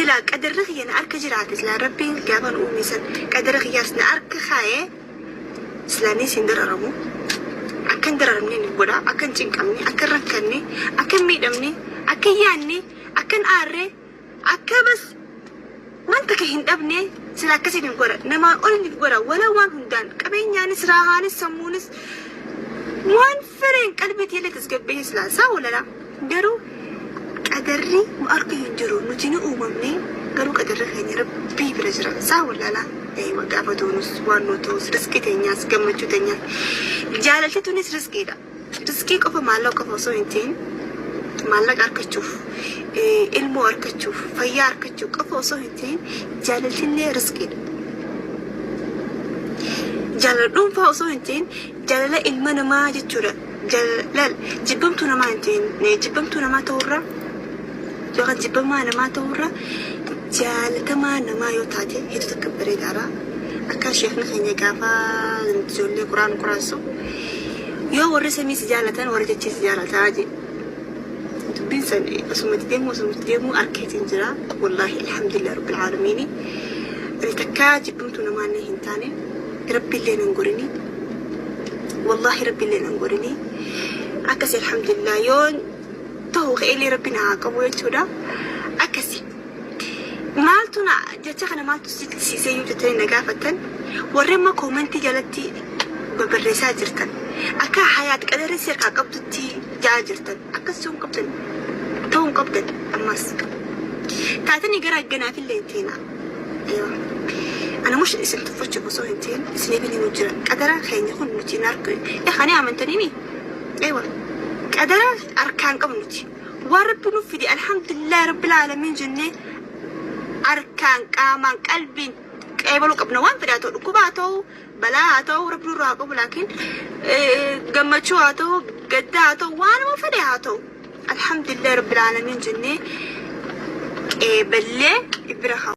Silaa qadarri kiyya na harka jiraate, silaa Rabbiin gaafa nu uume san qadara kiyyaas na harka kaayee, silaa nis hin dararamu. Akka hin dararamne ni godha, akka hin cinqamne, akka hin rakkanne, akka hin miidhamne, akka hin yaanne, akka hin aarre, akka bas waan takka hin dhabne sila akkasiin hin godha. Namaan ol ni godha. Wala waan hundaan qabeenyaanis, raahaanis, sammuunis, waan fedheen qalbii tiyyallee tasgabbeesse silaa isaa walalaa. Garuu qadarri nu harka hin jiru. Nuti ni uumamne, garuu qadarri keenya Rabbii bira jira. Isaa walaalaa. Eeywa, gaafa duunus waan nu ta'us, riskii teenyaas, gammachuu teenyaas, jaalalti tunis riskiidha. Riskii qofa maallaqa qofa osoo hin ta'in, maallaqa argachuuf, ilmoo argachuuf, fayyaa argachuuf qofa osoo hin ta'in, jaalaltillee riskiidha. Jaalala dhuunfaa osoo hin ta'in, jaalala ilma namaa jechuudha. Jaalala jibbamtuu namaa hin ta'in, jibbamtuu namaa ta'urra yookaan jibbamaa namaa ta'urra jaalatamaa namaa yoo taate hedduu takka bareedaadha. Akka sheekni keenya gaafa ijoollee quraan quraansu, yoo warri samii si jaalatan, warri dachee si jaalataa jedhe. Dubbiin san osumatti deemuu arkeetiin jira. Wallaahi, alhamdulillah rabbil aalamiini. Ani takkaa jibbamtuu namaallee hin taane, Rabbiillee nan gorini. Wallaahi, Rabbiillee nan gorini. Akkasi, alhamdulillah, yoo ta'u ka'eelee Rabbi na haa qabu jechuudha. Akkasi. Maaltu na jecha kana maaltu siisee yoo jettanii na gaafattan, warri amma koomentii jalatti babarreessaa jirtan, akka hayaat qadarri si harkaa qabdutti jaa jirtan, akkas ta'uu hin qabdan, ta'uu hin qabdan. Ammas taatanii gara ganaafillee hin ta'ina. Eewa. Ana mush isin tuffachuuf osoo hin ta'in, isiniif hin jira. Qadara keenya kun nuti hin harku. Ani amantanii. Eewa. Qadara harkaan qabnu nuti. Waan Rabbi nuuf fide alhamdulillah rabbil aalamiin jennee harkaan, qaamaan, qalbiin qeebaluu qabna. Waan fedhe haa ta'u, dhukkuba haa ta'u, balaa haa ta'u, Rabbi nurraa haa qabu, laakiin gammachuu haa ta'u, gaddaa haa ta'u, waanuma fedhe haa ta'u, alhamdulillah rabbil aalamiin jennee qeeballee bira haa.